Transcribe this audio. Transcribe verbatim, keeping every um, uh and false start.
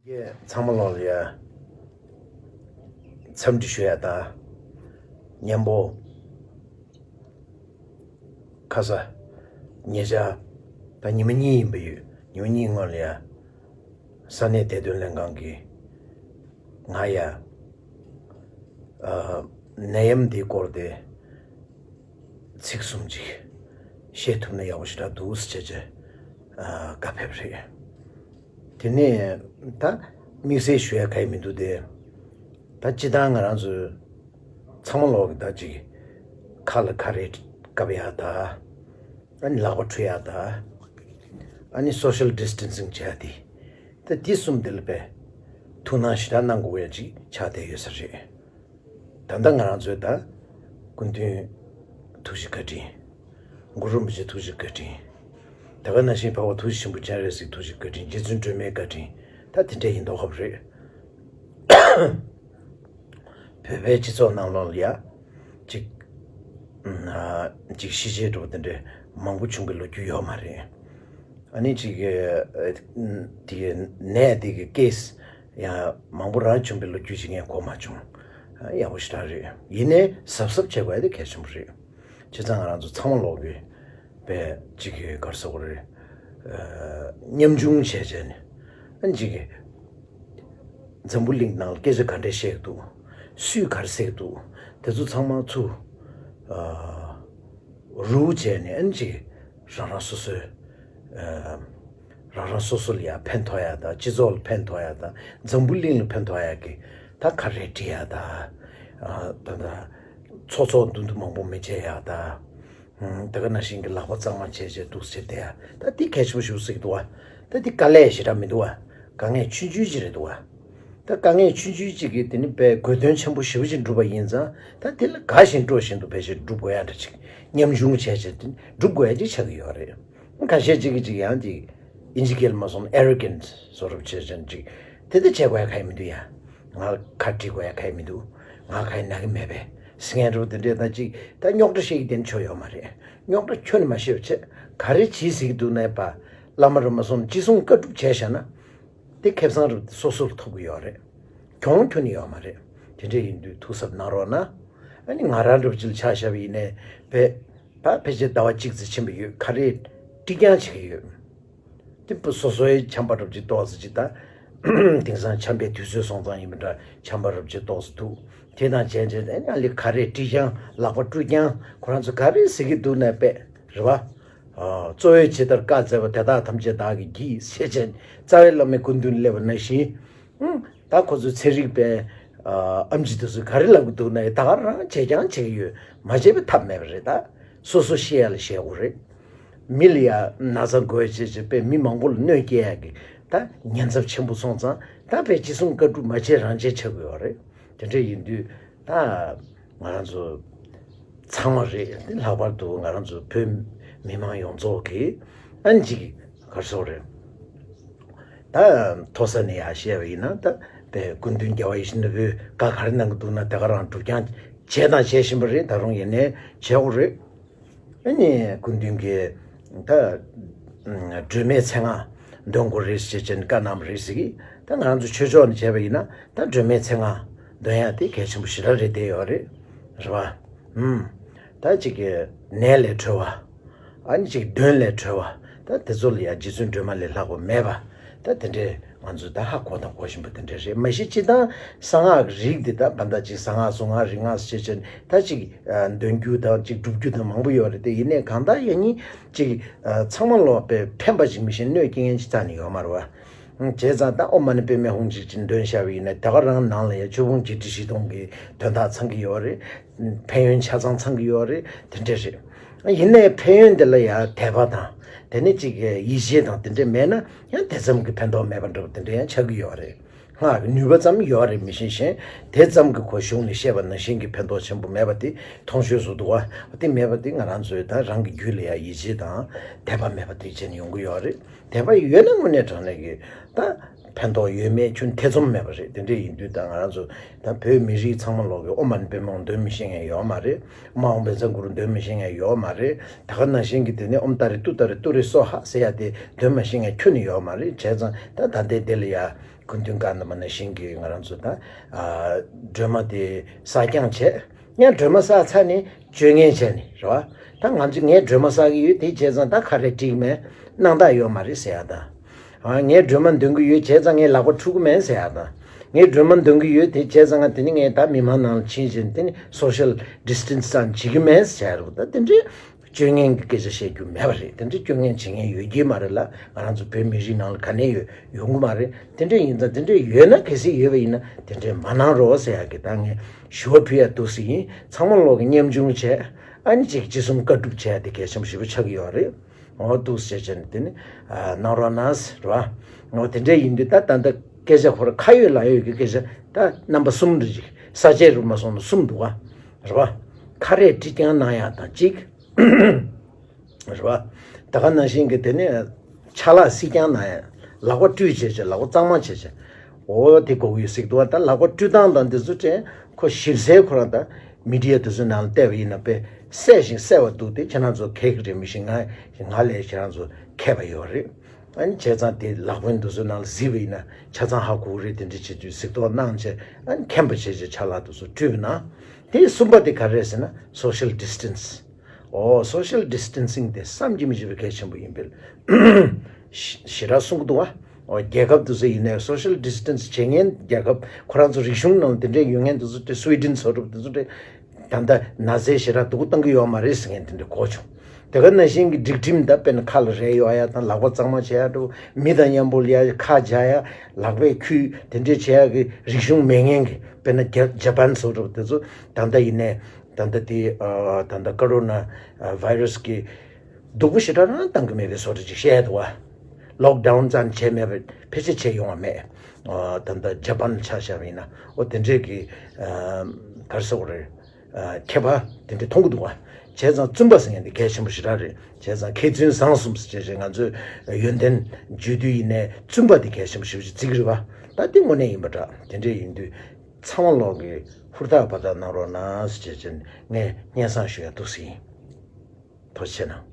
ཚང་མ་ལོག་ལ་ཡ་འཚམས་འདྲི་ཞུ་ཡ་དང་། མཉམ་པོ་ཁ་ས་ཉེ་ཆར་ད་ཉི་མ་གཉིས་ཡིན་པ་ཡོད། ཉི་མ་གཉིས་སྔོན་ལ་ཡ་ས་གནས་བདེ་དོན་ལྷན་ཁང་གིས་ང་ཡ་ཨ་ནད་ཡམས་འདིའི་སྐོར་དེ་ཚིག་གསུམ་ཅིག་བཤད་ཐུབ་ན་ཡག་པོ་ཞེ་དྲག་འདུག་ཟེར་བྱས་བྱས་ཨ་བཀའ་ཕེབས་རེད། དེ་ནས་ད་དམིགས་བསལ་ཞུ་ཡ་ག་ཡི་མི་འདུག་སྟེ། ད་སྤྱི་བཏང་ང་རང་ཚོའི་ཚང་མ་ལོག་གི་ད་ཅིག་ཁ་ལ་ཁ་རས་བཀབ་ཡ་ད། ཨ་ནི་ལག་པ་འཁྲུ་ཡ་ད། ཨ་ནི་social distancing་བྱ་ཡ་དེ། ད་དེ་གསུམ་དེ་ལ་དཔེ་ཐུགས་སྣང་ཞེ་དྲག་གནང་དགོས་ཡ་ཅིག་ཆགས་བསྡད་ཡོད་ས་རེད། ད་ལྟ་ང་རང་ཚོའི་ད་སྐུ་མདུན་ཐུགས་རྗེ་བཀའ་དྲིན། གུ་རུ་རིན་པོ་ཆེ་ཐུགས་རྗེ་བཀའ་དྲིན། ད་ག་ནང་བཞིན་འཕགས་པ་ཐུགས་རྗེ་ཆེན་པོ་སྤྱན་རས་གཟིགས་ཐུགས་རྗེ་བཀའ་དྲིན། རྗེ་བཙུན་སྒྲོལ་མའི་བཀའ་དྲིན། ད་དེ་འདྲ་ཡིན་མདོག་ཁ་པོ་རེད། བོད་པའི་སྤྱི་ཚོགས་ནང་ལོགས་ལ་ཡ་ཅིག་ཨ་ཅིག་ཤི་རྗེས་འགྲོ་བ་དེ་འདྲ་མང་པོ་བྱུང་བའི་ལོ་རྒྱུས་ཡོད་མ་རེད། ཨ་ནི་ཅིག་ཨ་དེ་གི་ནད་དེ་གི་ཀེ་སི་ཡང་མང་པོ་རང་བྱུང་བའི་ལོ་རྒྱུས་ཅིག་ངས་གོ་མ་བྱུང་། ཨ་ཡག་པོ་ཞེ་དྲག་རེད། ཡིན་ནའི་གཟབ་གཟབ་བྱེད་དགོས་ཡ་དེ་གལ་ཆེན་པོ་རེད། བྱས་ཙང་ང་རང་ཚོ་ཚང་མ་ལོག་གི་པས་ཅིག་གི་ག་རེ་ཟེར་དགོས་རེད། ཨ་ཉམ་ཆུང་བྱས་བྱས་ནས་ཨ་ཅིག་གི་འཛམ་བུ་གླིང་ནང་ལ་སྐད་ཆ་ག་འདྲས་བཤད་ཀྱི་འདུག་སུས་ག་རེ་ཟེར་གྱི་འདུག་དེ་ཚོ་ཚང་མ་ཚུར་ཨ་རུ་བྱས་ནས་ཨ་ཅིག་རང་རང་སོ་སོའི་ཨ་རང་རང་སོ་སོ་ལ་ཡང་ཕན་ཐོགས་ཡ་དང་། སྤྱི་ཚོགས་ལ་ཕན་ཐོགས་ཡ་དང་། འཛམ་བུ་གླིང་ལ་ཕན་ཐོགས་ཡ་གི་ད་ཁ་རས་འཁྲི་ཡ་དང་། ཨ་ད་ད་ཚོགས་ཚོགས་འདུ་འདུ་མང་པོ་མི་བྱེད་ཡ་དང་། ཨ་དེ་ག་ནང་བཞིན་གྱི་ལག་པ་གཙང་མ་བྱས་བྱས་འདུག་ཟེར་བསྡད་ཡ། ད་འདི་གལ་ཆེན་པོ་ཞིག་ཟེར་གྱི་འདུག་བ། ད་འདི་དཀའ་ལས་ཞེ་དྲག་མི་འདུག་བ། དཀའ་ངལ་ཆུང་ཆུང་ཅིག་རེད་འདུག་བ། ད་དཀའ་ངལ་ཆུང་ཆུང་ཅིག་གིས་དེ་ནི་དཔེ་དགོས་དོན་ཆེན་པོ་ཞེ་པོ་ཅིག་འགྲུབ་པ་ཡིན་ཙང་། ད་དེ་ལ་དགའ་བཞིན་སྤྲོ་བཞིན་དུ་ཕལ་ཆེར་འགྲུབ་དགོས་ཡ་འདྲ་ཅིག་མཉམ་ཆུང་བྱས་བྱས་དེ་འགྲུབ་དགོས་ཡ་ཅིག་ཆགས་ཀྱི་ཡོད་རེད། ཁ་ཤས་ཅིག་གིས་ཅིག་ཡང་ཅིག་ཨིན་ཇི་སྐད་ལ་མ་སོང་ན་arrogant་བཟོ་འདྲ་བྱས་བྱས་ཅིག་དེ་འདྲ་བྱེད་དགོས་ཡ་གང་ཡང་མི་འདུག་ཡ། ང་ཁ་འཁྲི་དགོས་ཡ་གང་ཡང་མི་འདུག་ང་གང་ཡང་ན་གི་མེད་པས་ཟེར་མཁན་འདྲ་བོ་དེ་འདྲས་ད་ཅིག་ད་རྙོག་དྲ་བཤད་ཀྱི་དེ་ནི་ཆོ་ཡོད་མ་རེད། རྙོག་དྲ་ཁྱོན་ནས་མ་བཤད་པ་བྱས། ག་རེ་བྱེད་ཟེར་གྱི་འདུག་ན་ཡ། བླ་མ་རེད་མ་སོང་ན་ཅི་གསུང་བཀའ་སྒྲུབ་བྱས་བཞག་ན། དེ་ཁེ་བཟང་རུ་སོ་སོར་ཐོབ་ཀྱི་ཡོད་རེད། གྱོང་ཁྱོན་ནས་ཡོད་མ་རེད། དེ་འདྲ་ཡིན་དུས་ཐུགས་གཟབ་གནང་རོགས་གནང་། ཨ་ནི་ང་རང་འདྲ་བོ་ཅིག་ལ་ཆ་བཞག་པ་ཡིན་ནའི་དཔེ་ད་ཕལ་ཆེར་ཟླ་བ་གཅིག་ཙམ་ཕྱིན་པ་ཡོད། ཁ་རས་དཀྲིས་རྐྱང་བྱེད་ཀྱི་ཡོད། དེ་སོ་སོའི་ཆམ་པ་རབ་ཅིག་ཏོག་ཙམ་ཅིག་ད། དེང་སང་ཆམ་པའི་དུས་ཚོད་སོང་ཙང་ཡིན་པ་འདྲ་ཆམ་པ་རབ་ཅིག་ཏོག་ཙམ་འདུག་དེ་དང་བྱས་བྱས་ཨ་ནི་ཨ་ལི་ཁ་རས་དཀྲིས་རྐྱང་ལག་པ་བཀྲུས་རྐྱང་ཁོ་རང་ཚོ་ག་རེ་ཟེར་གྱི་འདུག་ན་དཔེ་རེད་བ། ཨ་གཙོ་བོས་ཇི་ལྟར་བཀའ་སྩལ་པ། དེ་དག་ཐམས་ཅད་བདག་གིས་བགྱིས་ཞེས་བྱས་ནས་རྩ་བའི་བླ་མའི་སྐུ་མདུན་སླེབས་པ་ནང་བཞིན། ཨང་། ད་ཁོ་ཚོའི་ཚན་རིག་པའི་ཨ་ཨེམ་ཆི་དེ་ཚོས་ག་རེ་ལབ་ཀྱི་འདུག་ན་ཡ། ད་ག་རང་བྱས་རྐྱང་བྱེད་ཀྱི་ཡོད། མ་བྱས་པའི་ཐབས་མེད་པ་རེད། ད་སོ་སོ་ཤེས་ཡ་ལ་ཤེས་དགོས་རེད། མི་ལ་ཡ་ན་ཚ་འགོས་བྱས་བྱས་པས་མི་མང་པོ་ལ་གནོད་སྐྱེལ་ཡ་གི་ད་ཉེན་ཚབས་ཆེན་པོ་སོང་ཙང་། ད་དཔེ་ཅི་གསུང་བཀའ་སྒྲུབ་མ་བྱས་རང་བྱས་ཆགས་ཀྱི་ཡོད་རེད། དེ་འདྲ་ཡིན་དུས་ད་ང་རང་ཚོ་ཚང་མ་རེད། དེ་ལྷག་པར་དུ་ང་རང་ཚོ་བོད་མི་མང་ཡོངས་རྫོགས་ཀྱིས་ཨ་ནི་ཅིག་ག་རེ་ཟེར་དགོས་རེད། ད་མཐོ་ས་ནས་ཡར་བཤད་པ་ཡིན་ན། ད་དཔེ་སྐུ་མདུན་རྒྱལ་བ་ཡིད་བཞིན་ནོར་བུས་བཀའ་ག་རེ་གནང་གི་འདུག་ན་དེ་ག་རང་སྒྲུབ་རྐྱང་བྱས་དང་བྱེད་བཞིན་པ་རེད། ད་རུང་ཡིན་ནའི་བྱེད་དགོས་རེད། ཨ་ནི་སྐུ་མདུན་གྱིས་ད་སྒྲོལ་མའི་མཚན་སྔགས་འདོན་དགོས་རེད་ཟེར་བྱས་ནས་བཀའ་གནང་བ་རེད་ཟེར་གི། ད་ང་རང་ཚོ་ཆོས་ཕྱོགས་ནས་བྱས་པ་ཡིན་ན་ད་སྒྲོལ་མའི་མཚན་སྔགས་འདོན་ཡ་དེ་གལ་ཆེན་པོ་ཞེ་དྲག་རེད་བསྡད་ཡོད་རེད། རེད་བ། ཨུམ། ད་ཅིག་གི་ནད་ལས་གྲོལ་བ། ཨ་ནི་ཅིག་གདོན་ལས་གྲོལ་བ། ད་དེ་ཚོ་ལ་ཡ་རྗེ་བཙུན་སྒྲོལ་མ་ལས་ལྷག་པ་མེད་པ། ད་དེ་འདྲས་ང་ཚོས་ད་ཧ་གོ་དང་གོ་བཞིན་པ་དེ་འདྲས་རེད། མ་གཞི་སྤྱིར་བཏང་གསང་སྔགས་ཀྱི་རིགས་འདི་ད་བར་ད་ཅིག་གསང་སྔགས་གཟུངས་སྔགས་རིག་སྔགས་ཟེར་བྱས་ནས་ད་ཅིག་འདོན་རྒྱུ་དང་ཅིག་སྒྲུབ་རྒྱུ་དང་མང་པོ་ཡོད་རེད་དེ། ཡིན་ནའི་གང་ལྟར་ཡང་ཉིད་ཅིག་ཚང་མ་ལོག་པའི་ཕན་པ་ཅིག་མི་ཤེས། གནོད་སྐྱེལ་མཁན་ཅིག་རྩ་ནས་ཡོད་མ་རེད་བ། བྱས་ཙང་ད་ཨོཾ་མ་ཎི་པདྨེ་ཧཱུྃ་ཅིག་ཅིག་འདོན་བཞག་པ་ཡིན་ན་དེ་ག་རང་ནང་ལ་ཡ་ཆོས་ཕུང་བརྒྱད་ཁྲི་བཞི་སྟོང་གི་དོན་དག་ཚང་གི་ཡོད་རེད། ཕན་ཡོན་ཆ་ཚང་ཚང་གི་ཡོད་རེད། དེ་འདྲས་རེད། ཡིན་ནའི་ཕན་ཡོན་དེ་ལ་ཡང་དད་པ་དང་དེ་ནས་ཅིག་ཡིད་ཆེས་དང་དེ་འདྲས་མེད་ན་ཡང་དེ་ཙམ་གྱི་ཕན་ཐོགས་མེད་པ་འདྲ་བོ་དེ་འདྲས་ཡང་ཆགས་ཀྱི་ཡོད་རེད། སྔགས་ཀྱི་ནུས་པ་ཙམ་ཡོད་རེད་མི་ཤེས་ཤིང་། དེ་ཙམ་གྱི་གོ་གཞུང་ནས་བཤད་པ་ནང་བཞིན་གྱི་ཕན་ཐོགས་ཆེན་པོ་མེད་པ་དེ་མཐོང་ཆོས་སུ་འདུག་བ། དེ་མེད་པ་དེ་ང་རང་ཚོའི་ད་རང་གི་རྒྱུད་ལ་ཡང་ཡིད་ཆེས་དང་དད་པ་མེད་པ་དེ་བྱས་ནས་ཡོང་གི་ཡོད་རེད། དད་པ་ཡོད་ན་དངོས་གནས་དྲང་གནས་ཀྱི་ད་ཕན་ཐོགས་ཡོད་མེད་ཁྱོན་ཐེ་ཚོམ་མེད་པ་རེད། དེ་འདྲས་ཡིན་དུས་ད་ང་རང་ཚོ་ད་བོད་མི་རིགས་ཚང་མ་ལོག་གི་ཨོཾ་མ་ཎི་པདྨེ་ཧཱུྃ་འདོན་མི་ཤེས་མཁན་ཡོད་མ་རེད། མ་ཧཱུྃ་བཛྲ་གུ་རུ་འདོན་མི་ཤེས་མཁན་ཡོད་མ་རེད། ད་ག་ནང་བཞིན་གྱི་དེ་ནས་ཨོཾ་ཏཱ་རེ་ཏུཏྟཱ་རེ་ཏུ་རེ་སྭཱ་ཧཱ་ཟེར་ཡ་དེ་འདོན་མ་ཤེས་མཁན་ཁྱོན་ནས་ཡོད་མ་རེད། བྱས་ཙང་ད་ད་ལྟའི་དེ་ལ་ཡ་ སྐུ་མདུན་བཀའ་གནང་བ་ནང་བཞིན་གྱི་ང་རང་ཚོ་ད་ཨ་སྒྲོལ་མ་དེ་བསགས་རྐྱང་བྱས། ཡང་སྒྲོལ་མ་བསགས་ཚར་ནས་བཅོ་ལྔ་བྱས་ནས་རེད་བ། ད་ང་ཚོ་ངས་སྒྲོལ་མ་བསགས་ཀྱི་ཡོད། དེ་བྱས་ཙང་ད་ཁ་རས་འགྲིག་མེད། སྣང་དག་ཡོད་མ་རེད་ཟེར་ཡ་དང་། ཨ་ངས་སྒྲོལ་མ་འདོན་གྱི་ཡོད། བྱས་ཙང་ངས་ལག་པ་འཁྲུ་གི་མེད་ཟེར་ཡ་དང་། ངས་སྒྲོལ་མ་འདོན་གྱི་ཡོད། དེ་བྱས་ཙང་ང་དེ་ནི་ངས་ད་མི་མང་ནང་ལ་ཕྱིན་བྱས་དེ་ནི་social distance ཙམ་བྱེད་ཀྱི་མེད་ཟེར་ཡ་རེད། ད་དེ་འདྲའི་སྤྱོད་ངན་གྱི་སྐད་ཆ་བཤད་རྒྱུ་མེད་པ་རེད། དེ་འདྲའི་སྤྱོད་ངན་བྱེད་མཁན་ཡོད་ཀྱི་མ་རེད་ལ། ང་རང་ཚོ་བོད་མི་རིགས་ནང་ལ་ག་ནས་ཡོད་ཡོང་གི་མ་རེད། དེ་འདྲ་ཡིན་ཙང་དེ་འདྲ་ཡོད་ན། གལ་སྲིད་ཡོད་པ་ཡིན་ན་དེ་འདྲ་མ་གནང་རོགས་ཟེར་ཡག་གི་ད་ངས་ཞུ་བ་ཕུལ་ཡ་འདུག་ཟེར་ཡིན། ཚང་མ་ལོག་གི་མཉམ་ཆུང་བྱས། ཨ་ནི་གཅིག་ཅི་གསུང་བཀའ་སྒྲུབ་བྱས་ཏེ་གལ་ཆེན་པོ་ཞེ་པོ་ཆགས་ཀྱི་ཡོད་རེད། འོ་འདུག་ཟེར་བྱས་ནས་དེ་ནི་ཨ་གནང་རོགས་གནང་ཟེར་བ། འོ་དེ་འདྲ་ཡིན་དུས་ད་ད་ལྟ་སྐད་ཆ་ཁོ་ར་ཁ་ཡོད་ལག་ཡོད་ཀྱི་སྐད་ཆ་ད་རྣམ་པ་གསུམ་རེ་ཅིག་ས་བཅད་རུ་མ་སོང་ན་གསུམ་འདུག་ག་རེད་བ། ཁ་རས་འགྲིག་རྐྱང་གནང་ཡག་དང་གཅིག་རེད་བ། ད་ག་ནང་བཞིན་གྱི་དེ་ནས་ཆ་ལག་སྲིད་རྐྱང་ན་ཡང་ལག་པ་བཀྲུས་བྱས་བྱས། ལག་པ་གཙང་མ་བྱས་བྱས། འོ་དེ་དགོས་ཀྱི་ཡོད་ཟེར་གྱི་འདུག་བ། ད་ལག་པ་བཀྲུ་སྟངས་དང་དེ་ཚོ་དྲན་ཁོ་ཞིབ་གསལ་ཁོ་རང་ད་མི་ཌི་ཡ་དེ་ཚོའི་ནང་ལ་བལྟས་པ་ཡིན་ན་དཔེ་གསལ་ཞིང་གསལ་བ་འདུག་དེ་ཁྱེད་རང་ཚོ་གལ་གྱི་རེད། མི་ཤེས། ང་ང་ལས་ཁྱེད་རང་ཚོ་མཁས་པ་ཡོད་རེད། ཨ་ནི་བྱས་ཙང་དེ་ལག་པ་དེ་ཚོའི་ནང་ལ་གཟིགས་པ་ཡིན་ན་ཆ་ཚང་ཧ་གོ་གི་རེད། དེ་འདྲ་བྱེད་དུས་གཟིགས་རྟོག་གནང་བྱས། ཨ་ནི་མཁྱེན་པ་བྱས་བྱས་ཆ་ལག་དེ་ཚོ་བཀྲུས་པ་ན། དེ་གསུམ་པ་དེ་ག་རེ་རེད་ཟེར་ན་social distance། ཨོ་social distancing དེ་བསམ་གྱིས་མི་ཁྱབ་པའི་གལ་ཆེན་པོ་ཡིན་པས། ཞེ་དྲག་གསུང་གི་འདུག་བ། ཨོ་རྒྱལ་ཁབ་དེ་ཚོ་ཡིན་ནའི་social distance བྱེད་མཁན་རྒྱལ་ཁབ་ཁོ་རང་ཚོ་རིག་གཞུང་ནང་དེ་འདྲའི་ཡོད་མཁན་དེ་ཚོ་དེ་Sweden བཟོ་འདྲ་དེ་ཚོ་དེ་ད་ལྟ་ན་ཚ་ཞེ་དྲག་སྡུག་བཏང་གི་ཡོད་མ་རེད་ཟེར་མཁན་དེ་འདྲ་གོ་བྱུང་། དེ་ག་ནང་བཞིན་གྱི་སྒྲིག་ཁྲིམས་ད་དཔེར་ན་ཁ་ལ་རས་གཡོག་ཡ་དང་ལག་པ་གཙང་མ་བྱེད་ཡ་འདྲ་བོ། མི་དང་མཉམ་པོ་ལ་ཡ་ཁ་སྦྱར་ཡ་ལག་པས་འཁྱུད་དེ་འདྲས་བྱེད་ཡ་གི་རིག་གཞུང་མེད་མཁན་གྱི་དཔེར་ན་རྒྱ་ཇ་པན་བཟོ་འདྲ་བོ་དེ་ཚོ་ད་ལྟ་ཡིན་ནའི། ད་ལྟ་དེ་ཨ་ད་ལྟ་ཀ་རོ་ན་ཨ་virus གི་སྡུག་པོ་ཞེ་དྲག་རང་བཏང་གི་མེད་པའི་བཟོ་འདྲ་ཅིག་བཤད་འདུག་བ། Lockdown ཙམ་བྱས་མེད་པར་ཕལ་ཆེར་བྱས་ཡོང་བ་མེད། ཨ་ད་ལྟ་ཇ་པན་ཆ་བཞག་པ་ཡིན་ན་འོ་དེ་འདྲས་ཀྱི་ཨ་ག་རེ་ཟེར་དགོས་རེད། ཨ་ཁྱད་པར་དེ་འདྲས་མཐོང་གི་འདུག་བ། བྱས་ཙང་བཙུན་པ་ཟེར་མཁན་དེ་གལ་ཆེན་པོ་ཞེ་དྲག་རེད། བྱས་ཙང་མཁས་བཙུན་བཟང་གསུམ་ཟེར་བྱས་བྱས་ང་ཚོས་ཡོན་ཏན་བརྗོད་དུས་ཡིན་ནའི་བཙུན་པ་དེ་གལ་ཆེན་པོ་ཞེ་པོ་ཅིག་བརྩི་གི་རེད་བ། ད་དེ་དངོས་གནས་ཡིན་པ་འདྲ། དེ་འདྲས་ཡིན་དུས་ཚང་མ་ལོག་གིས་ཧུར་ཐག་འབད་ཐག་གནང་རོགས་གནང་ཟེར་བྱས་བྱས་ངས་སྙན་སེང་ཞུ་ཡ་འདུག་ཟེར་ཡིན། ཐུགས་རྗེ་ཆེ་གནང་།